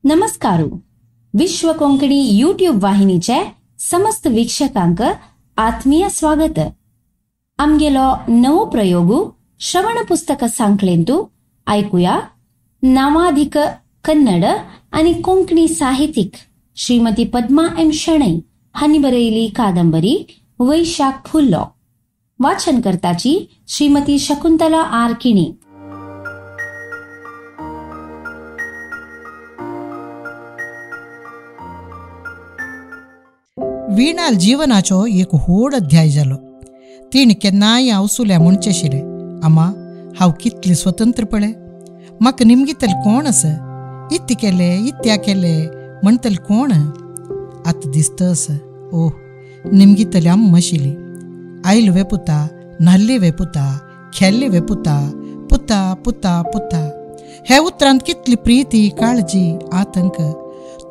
नमस्कार. विश्व कोंकणी यूट्यूब वाहिनीचे समस्त वीक्षकांक आत्मीय स्वागत. आमगेलो नवो प्रयोगू श्रवण पुस्तक सांखळेंतू आयकुया नावाधिक कन्नड आनी कोंकणी साहित्यिक श्रीमती पद्मा एम शणै हांणी बरयली कादंबरी वैशाख फुल्लो. वाचन करताची श्रीमती शकुंतला आर किणी. वीणाल जीवनाचो एक व्हड अध्याय जालो. तिणें केन्नाय आवसुल्या म्हणचें आशिल्लें, आमा हांव कितलें स्वतंत्र पळय, म्हाका निमगितलें कोण आसा, इत्तें केलें इत्त्या केलें म्हणटलें कोण. आतां दिसता आसा, ओह निमगितली अम्मा आशिल्ली. आयलो वे पुता, न्हाल्ली वे पुता, खेल्ली वे पुता, पुता पुता पुता. हे उतरांत कितली प्रिती, काळजी, आतंक.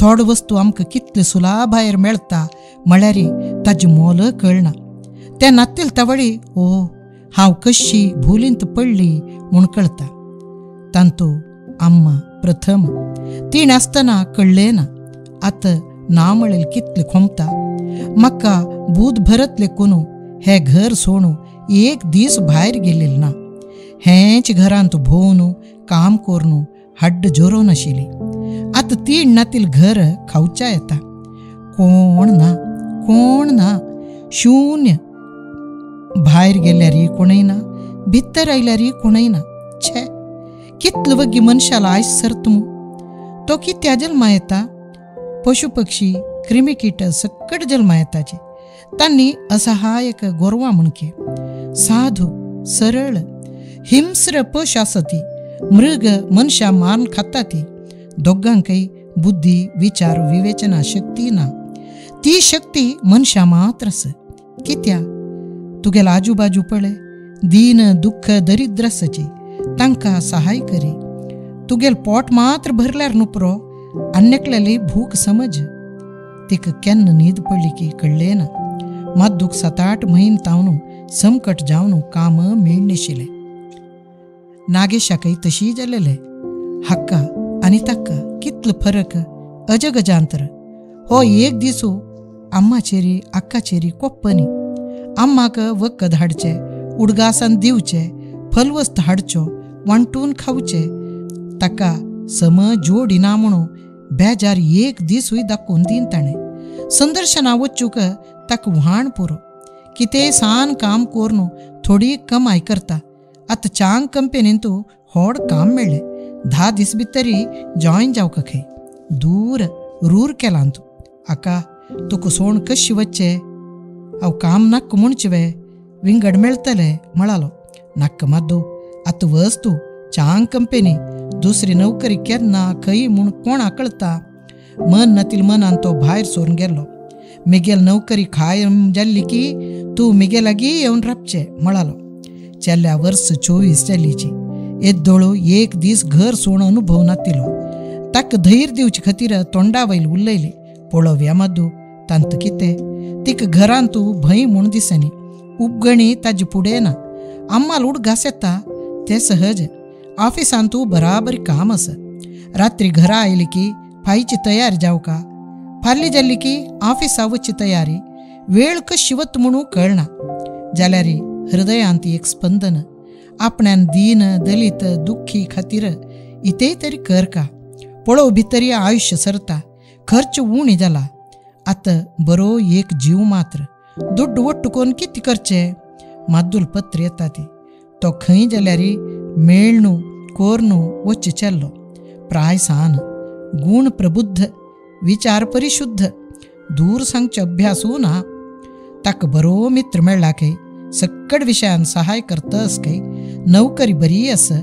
थोडो वस्तू आमकां कितले सुलाभायर मेळटा म्हळ्यार ताजें मोल कळना. त्या नातील तवळी ओ हांव कशी भुलींत पडली म्हूण कळटा. तांतू अम्मा प्रथम तिणें आसतना कळ्ळें ना. आतां ना म्हणलें कितलें खोमता. म्हाका बूद भरतले कोनू हे घर सोडून एक दीस भायर गेलेलें ना. हेंच घरांत भोंवन काम करून हड्ड जोरोवन आशिल्ली. आतां तीण नातील घर खावच्या येता. कोण ना, कोण ना, शून्य. भायर गेल्यार कोणय ना, भितर आयल्यार कोणय ना. छे, कितलो वगी मनशाला आयज सरत मू. तो कित्या जल्मा येता? पशु पक्षी क्रिमिकीट सकट जल्मा येताचे. तांणी असहायक गोरवां म्हणके, साधू सरळ हिंस्र पश आसा ती. मृग मनशां मारून खाता ती. दोगांकय बुद्धी, विचार, विवेचना शक्ती ना. ती शक्ती मनशां मात्र आसा. कित्या तुगेलो आजूबाजू पळय, दीन दुख्ख दरिद्र आसाची, तांकां सहाय करी. तुगेल पोट मात्र भरल्यार नुपरो, आन्यकल्याली भूक समज. तिका केन्ना न्हीद पडली की कळ्ळें ना. माद्दूक 7-8 म्हयने तावन संकट जावन काम मेळनाशिल्लें. नागेशाकय तशी जालेलें. हाका आनी ताका कितलो फरक, अजगजांतर. हो एक दिसू अम्माचेरी आक्काचेरी कोप्पनी. अम्माक वखद हाडचें, उडगासान दिवचें, फलवस्त हाडच्यो, वांटून खावचें. ताका सम जोडी ना म्हणून बेजार एक दिसूय दाखोवन दीन ताणें. संदर्शना वचूंक ताका व्हाण पुरो. कितेंय सान काम करून थोडी कमाय करता. आतां चांग कंपनींत व्हड काम मेळ्ळें. 10 दीस भितरी जॉयन जावंक खंय दूर रूर केलां तूं. आका तुका सोण कशी वचचें, हांव काम नाक्क म्हणचें वे, विंगड मेळटलें म्हळालो. नाक्क माद्दू, आतां वच तूं चांग कंपनी, दुसरी नोकरी केन्ना खंय म्हूण कोणा कळटा. मन नातील मनान तो भायर सरून गेलो. मिगेल नोकरी कायम जाल्ली की तूं मिगे लागीं येवन राबचें म्हळालो. चेल्ल्या वर्स 24 चल्लीची. येद्दोळो एक दीस घर सोड अनुभव नातिलो. ताका धैर्य दिवचे खातीर तोंडा वयल उलयली, पळोवया माद्दू तांत कितें. तिका घरांत भंय म्हूण दिसनी. उपगणी ताजे फुडें ना. अम्माल उडगास येता तें सहज. ऑफिसांत बराबर काम आसा. रात्री घरा आयली की फायची तयारी जावका, फाल्ली जाल्ली की ऑफिसा वचची तयारी. वेळ कशी वत म्हणून कळना. जाल्यार हृदयांत एक स्पंदन, आपण्यान दीन दलित दुख्खी खातीर इतेय तरी कर का. पळोव भितरी आयुश्य सरता, खर्च उणी जाला. आतां बरो एक जीव मात्र, दुड्ड वट्टू कोन्न कितें करचें. माद्दूल पत्र येता ती. तो खंय जाल्यार मेळ्णू कोर्नू वच्चे चेल्लो. प्राय सान, गुण प्रबुद्ध, विचार परिशुद्ध, दूर सांगचे अभ्यासू ना. ताका बरो मित्र मेळ्ळा खंय, सक्कड विशयान सहाय करतस खंय. नोकरी बरी आसा,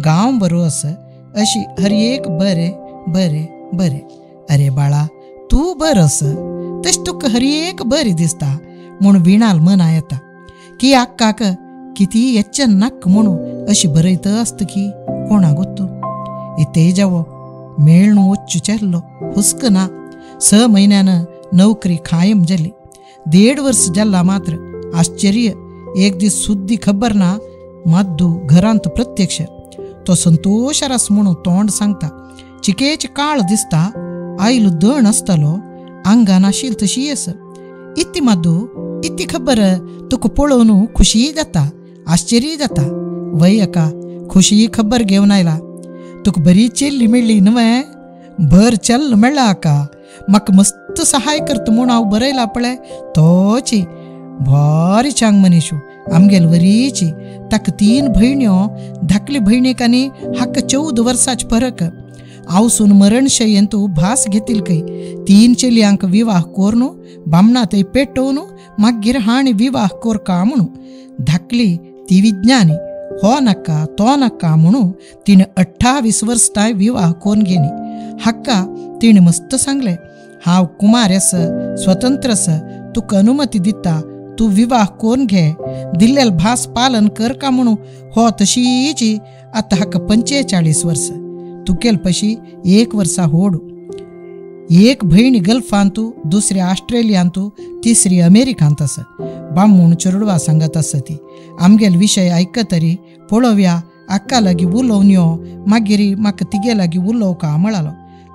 गांव बरो आसा, अशी हर एक बरें बरें बरें. अरे बाळा तूं बरो आसा, तशें तुका हर एक बरें दिसता म्हूण विणाल मना येता की आक्काक किती येच्चें नाक्क म्हणून अशी बरयता आसता की कोणा गोत्तू. इतेय जावो मेळ्णू वच्चू चेल्लो, हुस्क ना. 6 म्हयन्यान नोकरी कायम जाली. 1.5 वर्स जाल्ला मात्र आश्चर्य, एक दीस सुद्दी खबर ना. माद्दू घरांत प्रत्यक्ष. तो संतोशार आस म्हणून तोंड सांगता. चिकेच काळ दिसता आयलो दण आसतलो आंगान आशिल तशी आस. इत्ती माद्दू इत्ती खबर तुका पळोवन खुशी जाता आश्चर्य जाता. वय अका खुशी खबर घेवन आयला. तुका बरी चेल्ली मेळ्ळी न्हय? भर चल मेळ्ळा आका. म्हाका मस्त सहाय करता म्हूण हांव बरयला पळय तोची. भारी चांग मनीशू आमगेल वरीची. ताका 3 भयण्यो, धाकली भयणीक आनी हाका 14 वर्सांच फरक. आवसून मरणशय्येंतू भास घेतील खंय. 3 चेलयांक विवाह कोरून बामणा थंय पेटोवन मागीर हाणी विवाह कोरका म्हणू. धाकली ती विज्ञानी, हो नाका तो नाका म्हणू तिणें 28 वर्सां विवाह कोरून घेनी. हाका तिणें मस्त सांगलें, हांव कुमार आस, स्वतंत्र आस, तुका अनुमती दिता, तूं विवाह कोरून घे, दिल्लेल भास पालन कर का म्हणू. हो तशीची आतां हाका 45 वर्सां, तुकेल पशी 1 वर्सा होडू. एक भयणी गल्फांतू, दुसरी ऑस्ट्रेलियांतू, तिसरी अमेरिकांत आसा. बामूण चेडवा सांगत आसा ती. आमगेल विशय आयकतरी पळोवया आक्का लागीं उलोवन यो, मागीर म्हाका तिगे लागीं उलोवका म्हळालो.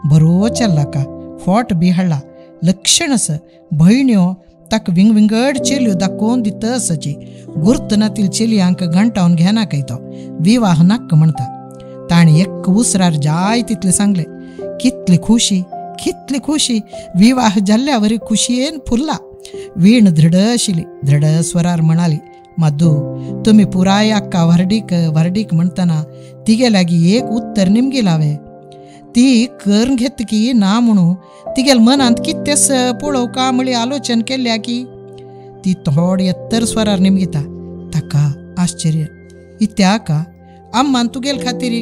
बरो चल्ला का फोट बी हाडला. लक्षण आसा भयण्यो ताका विंगविंगड चेल्यो दाखोवन दिता आसाची. गुर्त नातील चेलयांक घंटावन घेनाकाय तो, विवाह नाका म्हणटा. ताणें एक उसरार जाय तितलें सांगलें. कितली खुशी कितली खुशी, विवाह जाल्ल्या वरी खुशयेन फुल्ला. वीण धृड आशिल्ली, धृड स्वरार म्हणाली, माद्दू तुमी पुराय अक्का व्हरडीक व्हरडीक म्हणटना तिगे लागीं एक उत्तर निमगिलावे. ती करून घेतकी ना म्हणू तिगेल मनांत कितेंच पळोवका म्हळी आलोचन केल्या की ती थोड एत्तर स्वरार निमगिता. ताका आश्चर्य, इत्याका अम्मान तुगेल खातीर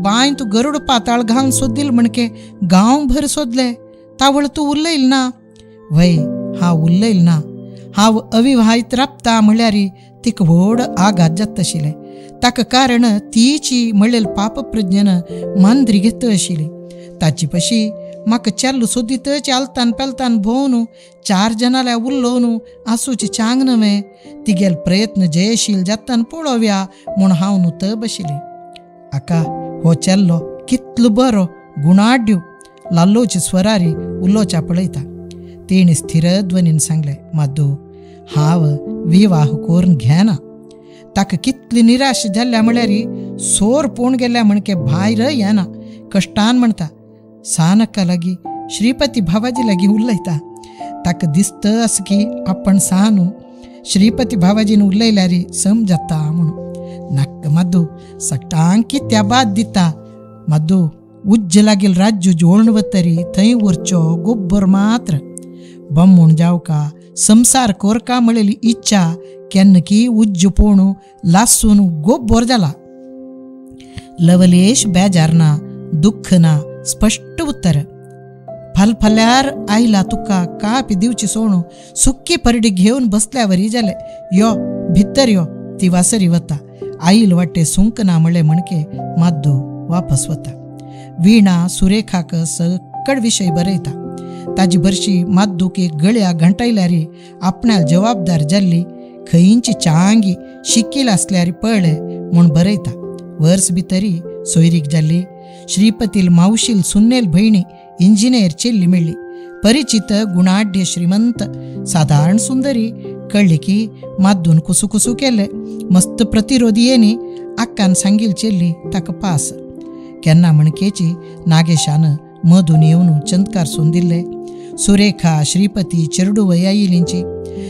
बांय तूं गरुड पाताळ घालून सोदील म्हणके गांवभर सोदले, तावळ तूं उलयल ना. वय हांव उलयल ना, हांव अविवाहित राबता म्हळ्यार तिका व्हड आघात जाता आशिल्लें. ताका कारण तीची म्हणलेल पापप्रज्ञेन मांद्री घेत आशिल्ली. ताची पशी म्हाका चेल्लो सोदीतच आलतान पेलतान भोंवन 4 जनाल्या उलोवन आसूची चांग न्हय. तिगेल प्रयत्न जयशील जातान पळोवया म्हूण हांव नुत बशिल्ली. आका हो चेल्लो कितलो बरो गुणाढ्य, लाल्लोची स्वरारी उलोवच्या पळयता. तेणी स्थिर ध्वनीन सांगलें, माद्दू हांव विवाह करून घेना. ताका कितली निराश जाल्ल्या म्हळ्यार सोर पोवन गेल्या म्हणके भायर येना. कश्टान म्हणटा सानक्का लागीं श्रीपती भावाजी लागीं उलयता. ताका दिसता आसा की आपण सानू श्रीपती भावाजीन उलयल्यार समजता म्हणून. नाक्क माद्दू सगटांक कित्या बाद दिता. माद्दू उज्ज लागील राज्य जोडून वतरी थंय उरचो गोब्बर मात्र. बम्मूण जावका संसार कोरका म्हळेली इच्छा केन्ना की उज्ज पोणू लासून गोब्बर जाला. लवलेश बेजार ना, दुःख ना, स्पश्ट उत्तर. फालफाल्यार आयला तुका कापी दिवची सोणू सुक्की परडी घेवन बसल्यावरी जाले. यो भितर यो, ती वासरी वता. आईल वाटे सुंक ना म्हळ्ळे म्हणके माद्दू वापस वता. वीणा सुरेखाक सकड विशय बरयता. ताजी बरशी माद्दूक एक गळ्या घंटायल्यार आपणाल जबाबदार जाल्ली खंयची चांगी शिकील आसल्यार पळय म्हूण बरयता. वर्स भितरी सोयरीक जाल्ली. श्रीपतील मावशील सुन्नेल भयणी इंजिनियर चेल्ली मेळ्ळी. परिचित गुणाढ्य श्रीमंत सादारण सुंदरी. कळ्ळी की माद्दून कुसुकुसू केले. मस्त प्रतिरोधी येनी आक्कान सांगील चेल्ली ताका पास. केन्ना म्हणकेची नागेशान मधून येवन चंदकार सोंदिल्ले. सुरेखा श्रीपती चेरडुवय आयिल्लींची.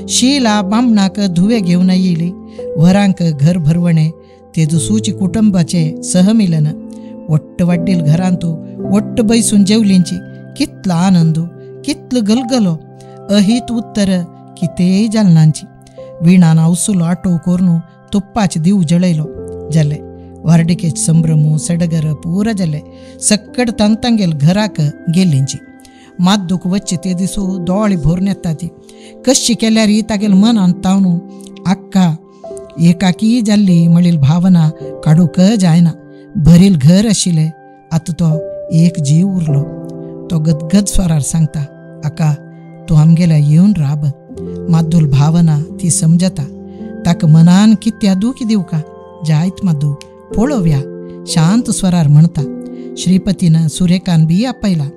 शीला बामणाक धुवे घेवन आयिल्ली. वरांक घर भरवणे तेजसूची कुटुंबाचे सहमिलन. वट्ट वाड्डील घरांतू वट्ट बैसून जेवलींची. कितलो आनंद कितलो गलगलो. अहित उत्तर कितेंय जालनांची. विणान आवसुलो आटो करून तुप्पाचे दीव जळयलो. जाले व्हार्डिकेच संभ्रमू सडगर पुरा जाले. सक्कड तांतांगेल घराक गेल्लींची. माद्दूक वच्चे ते दिसू दोळे भरून येता ती. कशी केल्यार तागेल मनान तावनू आक्का एकाकी जाल्ली म्हणील भावना काडूंक जायना. भरील घर आशिल्लें, आतां तो एक जीव उरलो. तो गदगद स्वरार सांगता, आका तूं आमगेल्या येवन राब. माद्दूल भावना ती समजता. ताका मनान कित्या दुखी दिवका जायत माद्दू पळोवया शांत स्वरार म्हणटा. श्रीपतीन सुरेखान बी आपयला.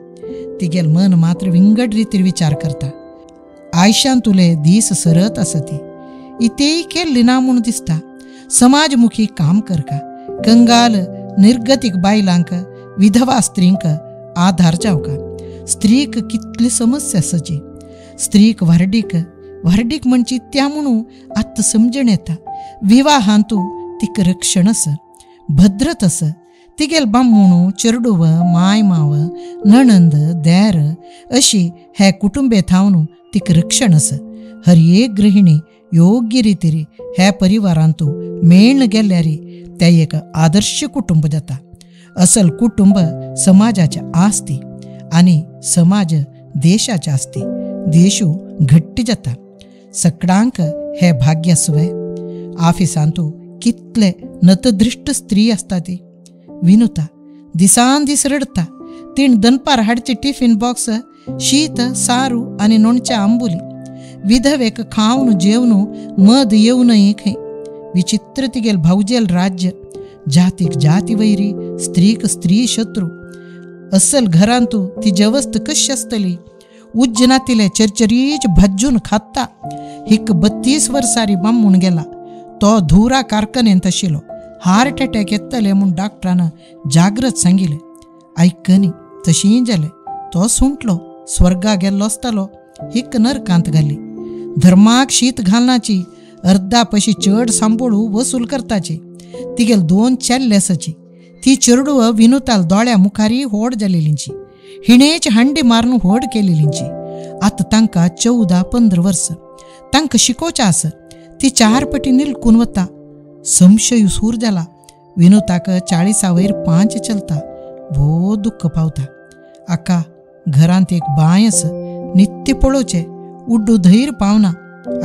तिगेल मन मात्र विंगड रितीर विचार करता. आयशान तुले दीस सरत आसती. इतेय केल्ली ना म्हूण दिसता. समाजमुखी काम करका, कंगाल निर्गतीक बायलांक, विधवा स्त्रींक आधार जावका. स्त्रीक कितली समस्या आसची. स्त्रीक व्हार्डीक व्हार्डीक म्हणची त्या म्हणू आत्त समजण येता. विवाहांतू तिका रक्षण आस, भद्रत आस. तिगेल बामणू, चेरडूव, माय माव, नणंद, देर अशी हे कुटुंबे थावन तिका रक्षण आस. हर एक गृहिणी योग्य रितीरी हे परिवारांतू मेळ्ण गेल्यारी ते एक आदर्श कुटुंब जाता. असल कुटुंब समाजाचे आस्ती आनी समाज देशाचे आस्ती. देशू घट्ट जाता. सकडांक हे भाग्य आसवे. ऑफिसांतू कितले नतदृष्ट स्त्री आसता ती. विनुता दिसान दीस रडता. तीण दनपार हाडचे टिफिन बॉक्स शीत सारू आनी नोणच्या आंबुली. विधवेक खावन जेवन मद येवनय खंय. विचित्र तिगेल भावजेल राज्य. जातीक जाती वैरी, स्त्रीक स्त्री शत्रू. असल घरांतू ती जवस्त कशी आसतली. उज्जनातिले चरचरीच भाजून खाता. हिक 32 वर्सारी बामूण गेला. तो धुरा कारखान्यांत आशिल्लो. हार्ट अटॅक येतले म्हूण डॉक्टरान जाग्रत सांगिल्लें. आयकनी तशीं जालें. तो सुंटलो, स्वर्गा गेल्लो आसतालो. हिक नरकांत घाली. धर्माक शीत घालनाची, अर्दा पशी चड सांबोळू वसूल करताची. तिगेल 2 चेल्ले आसाची. ती चेरडूव विनुताल दोळ्या मुखारी होड जालेलींची. हिणेच हांडी मारून होड केलेलींची. आतां तांकां 14-15 वर्स. तांकां शिकोवचें आसा. ती 4 पटी निलकून वता. संशय सूर जाला. विनुताक 40 वयर 5 चलता. भोव दुख्ख पावता. आका घरांत एक बांय आसा. नित्य पळोवचें. उड्डू धैर पावना.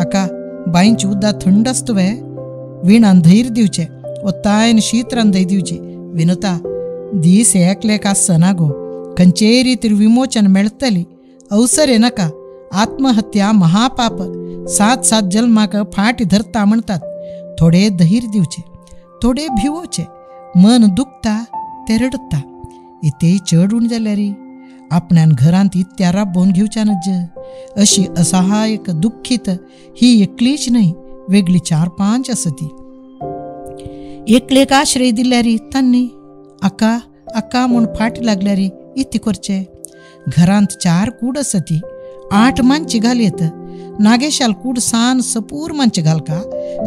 आका बांयची उदक थंड आसता वे. विणान धैर दिवचें, ओतायन शीत रांदय दिवची. विनुता दीस एकलेक आसना गो. खंयचेय रितीर विमोचन मेळटली. अवसर नाका. आत्महत्या महापाप. 7-7 जल्माक फाट धरता म्हणटात. थोडे धैर्य दिवचे, थोडे भिवोचे. मन दुखता ते रडटा. इतेय चड उण जाल्यारी आपण्यान घरांत इत्या राबोवन घेवच्या नज. अशी असहायक दुख्खीत ही एकलीच न्हय, वेगळी 4-5 आसा ती. एकलेक आश्रय दिल्यारी तांणी आका आका म्हूण फाट लागल्यारी इती करचे. घरांत 4 कूड आसा ती. 8 मानची घाल येत. नागेशाल कूड सान सपूर मानचे घालका.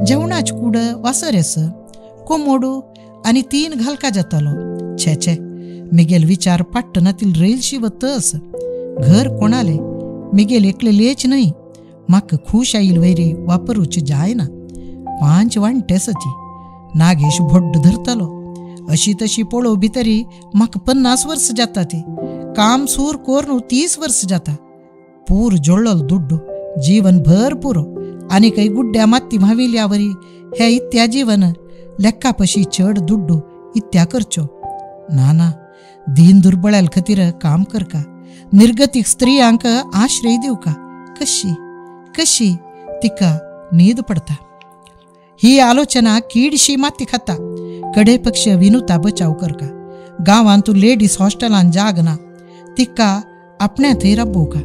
जेवणाच कूड वासर आस, कोमोडू आनी 3 घालका जातालो. छे छे, मिगेल विचार पाट्टनातील रेलशी वतस. घर कोणाले मिगेल एकलेच न्हय. म्हाका खूश आईल वैरी वापरूच जायना. 5 वांटे आसा. नागेश भोड्ड धरतालो. अशी तशी पळोव भितरी म्हाका 50 वर्स जाता ती. काम सूर कोरून 30 वर्स जाता. पूर जोडलो दुड्डू जीवन भर पुरो. आनी काही गुड्ड्या माती म्हाविल्यावरी हे इत्या जीवन लेखा पशी चड दुड्डू इत्या करचो ना ना. दीन दुर्बळ्याल खातीर काम करका, निर्गतीक स्त्रियांक आश्रय दिवका. कशी कशी तिका न्हीद पडता. ही आलोचना किडशी माती खाता. कडे पक्ष विनुता बचाव करका. गांवांत लेडीज हॉस्टेलान जाग ना. तिका आपण्या थंय राबोवका.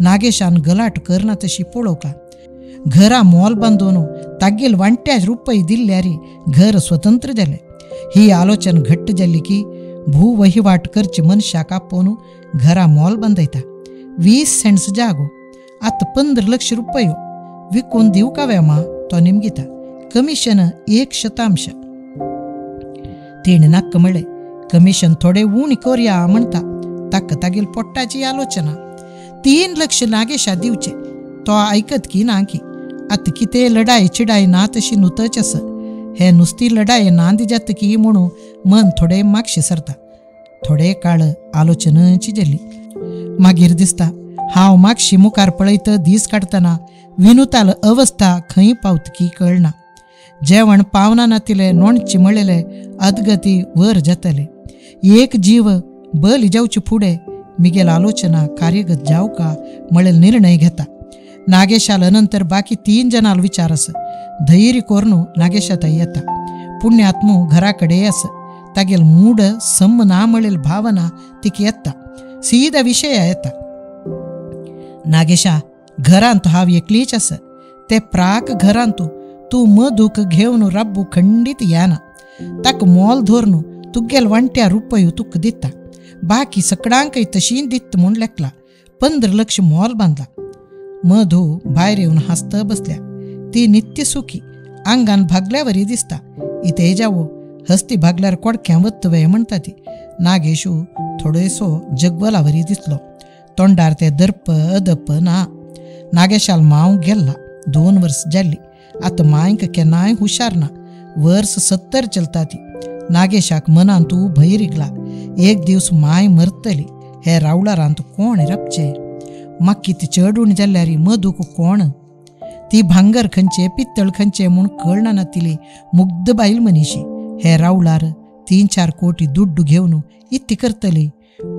नागेशान गलाट करना तशी पळोवका. घरा मोल बांदून तागेल वांट्या रुपये दिल्यारी घर स्वतंत्र जालें. ही आलोचन घट्ट जाली की भू वहिवाट करचे मनशाक आपोवन घरा मोल बांदयता. 20 सेंट्स जागो. आतां 15 लक्ष रुपयो विकून दिवका वे मा. तो निमगिता. कमिशन 1/100. तेणें नाक्क म्हळें. कमिशन थोडे उणी करया म्हणटा. ताका तागेल पोट्टाची आलोचना. 3 लक्ष नागेशा दिवचे. तो आयकत की ना की. आतां कितें लढाय चिडाय ना तशी नुतच आसा. हे नुस्ती लढाय नांदी जाता की म्हणून मन थोडे मागशे सरता. थोडे काळ आलोचनाची जाली. मागीर दिसता हांव मागशी मुखार पळयत दीस काडटना विनुताल अवस्था खंय पावत की कळना. जेवण पावना नातिले नोणची म्हळेले अदगती वर जातले. एक जीव बल जावचे फुडें मिगेल आलोचना कार्यगत जावका म्हळेल निर्णय घेता. नागेशाल नंतर बाकी 3 जणांल विचार आस. धैर्य कोरून नागेशा थंय येता. पुण्यात्मू घराकडे आस. तागेल मूड सम ना म्हणलेली भावना तिका येता, सीदा विशय येता. नागेशा घरांत हांव एकलीच आसा, ते प्राक घरांत तूं मधूक घेवन रब्बू खंडीत येना, ताका मोल धरून तुगेल वांट्या रुपयो तुका दिता, बाकी सकडांकय तशी दित म्हूण लेखला, 15 लक्ष मोल बांदला. मधू भायर येवन हांसत बसल्या. ती नित्य सुखी, आंगान भागल्यावरी दिसता. इते जावो हस्ती भागल्यार कोडक्यां वत्तवे म्हणटा ती. नागेशू थोडेसो जगवलावरी दिसलो, तोंडार ते दर्प अदप ना. नागेशाल मांव गेल्ला 2 वर्स जाल्ली, आतां मांयक केन्नाय हुशार ना, वर्स 70 चलता ती. नागेशाक मनांत भंय रिगला, एक दीस माय मरतली, हे रावळारांत कोण राबचे, म्हाका ती चड जाल्यार मधूक कोण, ती भांगर खंयचे पित्तळ खंयचे म्हूण कळना नातिली मुग्ध बायल मनीशी, हे रावळार 3-4 कोटी दुड्डू घेवन इत्ती करतली,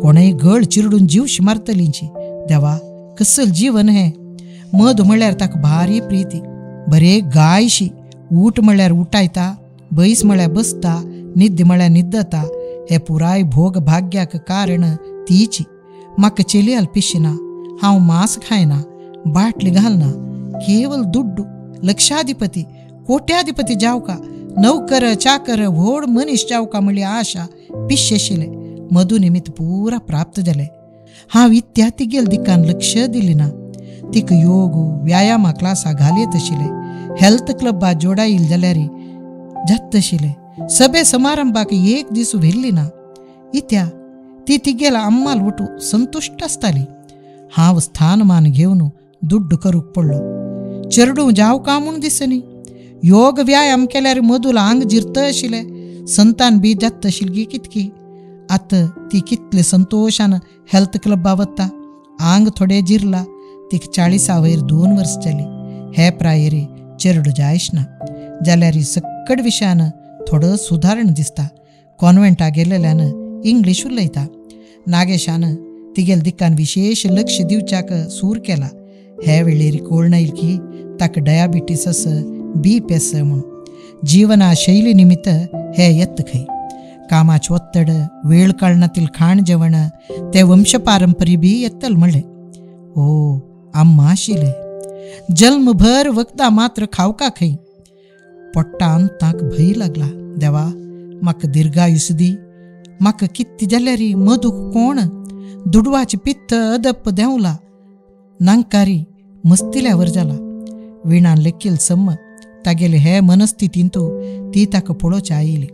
कोणय गळ चिरडून जीव मारतलींची. देवा कसल जीवन हें. मधू म्हळ्यार ताका भारी प्रिती, बरे गायशी, ऊट म्हळ्यार उठायता, बैस म्हळ्यार बसता, निद्द म्हळ्यार निद्दता. हे पुराय भोग भाग्याक कारण तीची. म्हाका चेली पिशिना, हांव मांस खायना, बाटली घालना, केवल दुड्डू, लक्षाधिपती कोट्याधिपती जावका, नौकर चाकर व्हड मनीस जावका म्हणली आशा पिश्शेशिले मधू निमित्त पुरा प्राप्त जाले. हांव इत्या तिगेल दिकान लक्ष दिली ना. तिका योग व्यायामा क्लासा घालयत आशिल्ले, हेल्थ क्लबा जोडाईल जाल्यार जात आशिल्ले, सभे समारंभाक एक दीस व्हेल्ली ना. इत्या ती तिगेल अम्माल वटू संतुश्ट आसताली. हांव स्थानमान घेवन दुड्ड करूंक पडलो, चेरडूं जावका म्हूण दिसनी. योग व्यायाम केल्यार मधूल आंग जिरत आशिल्ले, संतान बी जात आशिल्ली कितकी. आतां ती कितले संतोशान हेल्थ क्लबा वता, आंग थोडे जिरला. तिका 40 वयर 2 वर्स जाली. हे प्रायेरी चेरडू जायश ना जाल्यार सक्कड विशयान थोडो सुदारण दिसता. कॉन्वेंटा गेल्ल्यान इंग्लीश उलयता. नागेशान तिगेल दिकान विशेष लक्ष दिवच्याक सूर केला. हे वेळेर कळना येईल की ताका डायबिटीस आस, बीपी आस म्हणून. जीवना शैली निमित्त हे येत खंय. कामाचे ಒತ್ತಡ, वेळ काळनातील खाण जेवण, ते वंशपारंपरी बी येतल म्हणले. ओ आम्मा आशिल्ले जल्मभर वखदां मात्र खावका खंय. पोट्टा अंताक भंय लागला, देवा म्हाका दीर्घायुस दी, म्हाका कित्त जाल्यार मधूक कोण, दुडवाचे पित्त अदप देंवला, नांकारी मस्तिल्यावर जाला. विणान लेखील सम्म तागेले हे मनस्थितींतू ती ताका पळोवच्या आयली.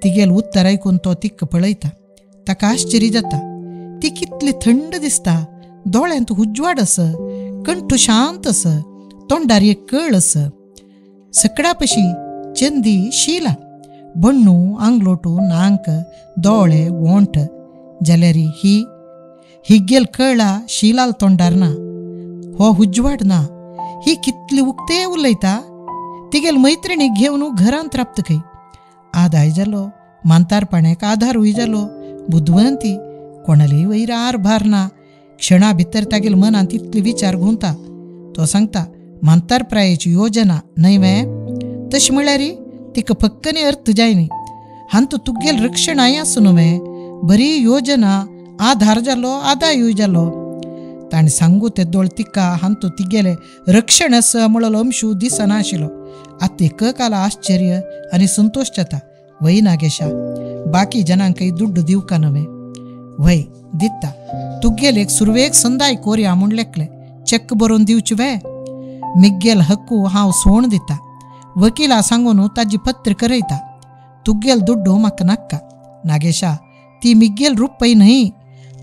तिगेल उत्तर आयकून तो तिका पळयता, ताका आश्चर्य जाता. ती कितली थंड दिसता, दोळ्यांत उजवाड आस, कंठ शांत आस, तोंडार एक कळ आस. सकडा पशी चंदी शिला, बण्णू आंगलोटू नांक दोळे ओंठ जाल्यार ही हिगेल कळा शिलाल तोंडार ना, हो उजवाड ना. ही कितली उक्ते उलयता. तिगेल मैत्रिणीक घेवन घरांत राबता खंय. आदाय जालो, म्हातारपणाक आधारूय जालो, बुदवंती, कोणालेय वयर आरभार ना. क्षणा भितर तागेल मनांत इतले विचार घुंवता. तो सांगता म्हातारप्रायेची योजना न्हय वे, तशें म्हळ्यार तिका फक्कनी अर्थ जायनी. हांतू तुगेल रक्षणाय आसूं न्हय, बरी योजना, आधार जालो, आदायूय जालो. ताणें सांगू ते दोळ तिका हांतू तिगेले रक्षण आसा म्हणलो अंशू दिसनाशिल्लो. आतां एककाला आश्चर्य आनी संतोश जाता. वय नागेशा, बाकी जनांकय दुड्ड दिवका नव्हे, वय दिता. तुगेल एक सुरवेक संदाय कोरया म्हूण लेखले, चेक बरोवन दिवचे वे, मिगेल हक्कू हांव सोण दिता, वकिला सांगून ताजी पत्र करयता. तुगेल दुड्डू म्हाका नाक्का. नागेशा ती मिगेल रुपय न्हय,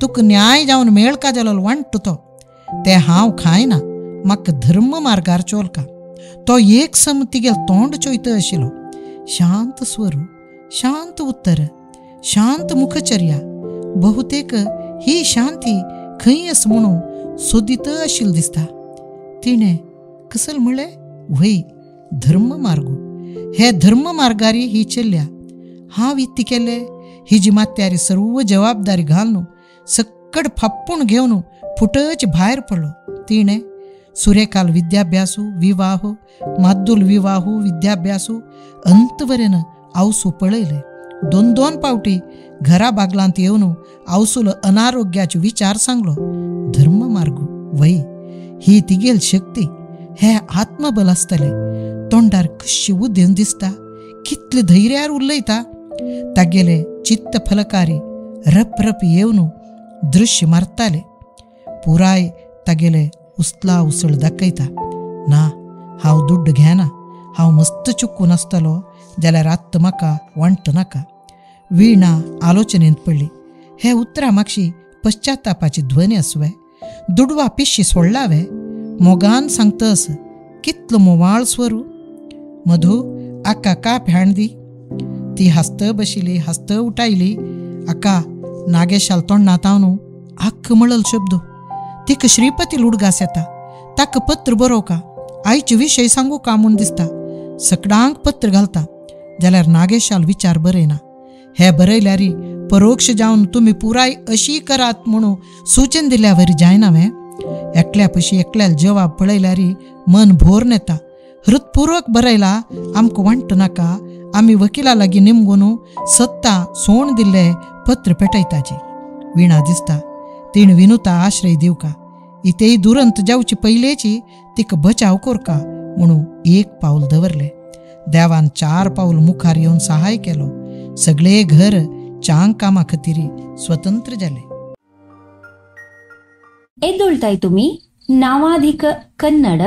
तुका न्याय जावन मेळका जालो वांट्ट तो, ते हांव खायना, म्हाका धर्म मार्गार चोलका. तो एक सम तिगेल तोंड चोयत आशिल्लो. शांत स्वर, शांत उत्तर, शांत मुखचर्या, बहुतेक ही शांती खंय आस म्हणून सोदीत आशिल्ली दिसता. तिणें कसल म्हणलें, व्हय धर्म मार्गू, हे धर्म मार्गारी ही चल्ल्या. हांव इत्ती केले, हिजी मात्यारी सर्व जबाबदारी घालून सक्कड फाप्पूण घेवन फुटच भायर पडलो. तिणें सुरेखाल विद्याभ्यासू, विवाह, माद्दूल विवाहू, विद्याभ्यासू अंतवरेन आवसू पळयले. दोन दोन पावटी घरा बागलांत येवन आवसूल अनारोग्याचे विचार सांगलो. धर्म मार्गू वय ही तिगेल शक्ती, हे आत्मबल आसतले. तोंडार कशी उदेवन दिसता, कितले धैर्यार उलयता. तागेले चित्त फलकारी रपरप येवन दृश्य मारताले. पुराय तागेले उसला उसळ दाखयता. ना, हांव दुड्ड घेना, हांव मस्त चुकून आसतलो जाल्यार आत्त म्हाका वांट नाका. वीणा आलोचनेंत पडली. हे उतरां मागशी पश्चातापाची ध्वनी आसवे. दुडवा पिशी सोडलावे. मोगान सांगतस कितलो मोवाळ स्वरू. मधू आका काप हाण दी. ती हासत बशिली, हासत उठायली. आका नागेशाल तोंडांत हांव आक्क म्हणल शब्द. तिका श्रीपती लुडगास येता. ताका पत्र बरोवका, आयचे विशय सांगू का म्हूण दिसता. सकडांक पत्र घालता जाल्यार नागेशाल विचार बरयना. हे बरयल्यारी परोक्ष जावन तुमी पुराय अशी करात म्हणून सूचन दिल्यावरी जायना वे. एकल्या पशी एकल्याल जवाब पळयल्यारी मन भोर नेता. हृतपूर्वक बरयला आमकां वांट नाका, आमी वकिला लागीं निमगून सत्ता सोण दिल्ले पत्र पेटयताची. वीणा दिसता तिणें विनुता आश्रय दिवका, इतेय दुरंत जावची पयलेची तिका बचाव कोरका म्हणून एक पावल दवरले. देवान 4 पावल मुखार येवन सहाय केलो. सगळे घर चांग कामा खातीर स्वतंत्र जाले. एदोळताय तुमी नावाधिक कन्नड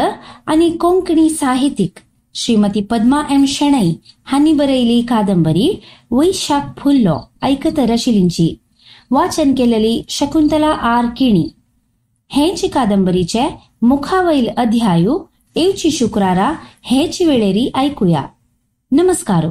आनी कोंकणी साहित्यिक श्रीमती पद्मा एम शेणै हांणी बरयली कादंबरी वैशाख फुल्लो ऐकत रशिलींची. वाचन केलेली शकुंतला आर किणी. हेची कादंबरीचे मुखावैल अध्यायू येवची शुक्रारा हेची वेळेरी ऐकूया. नमस्कार.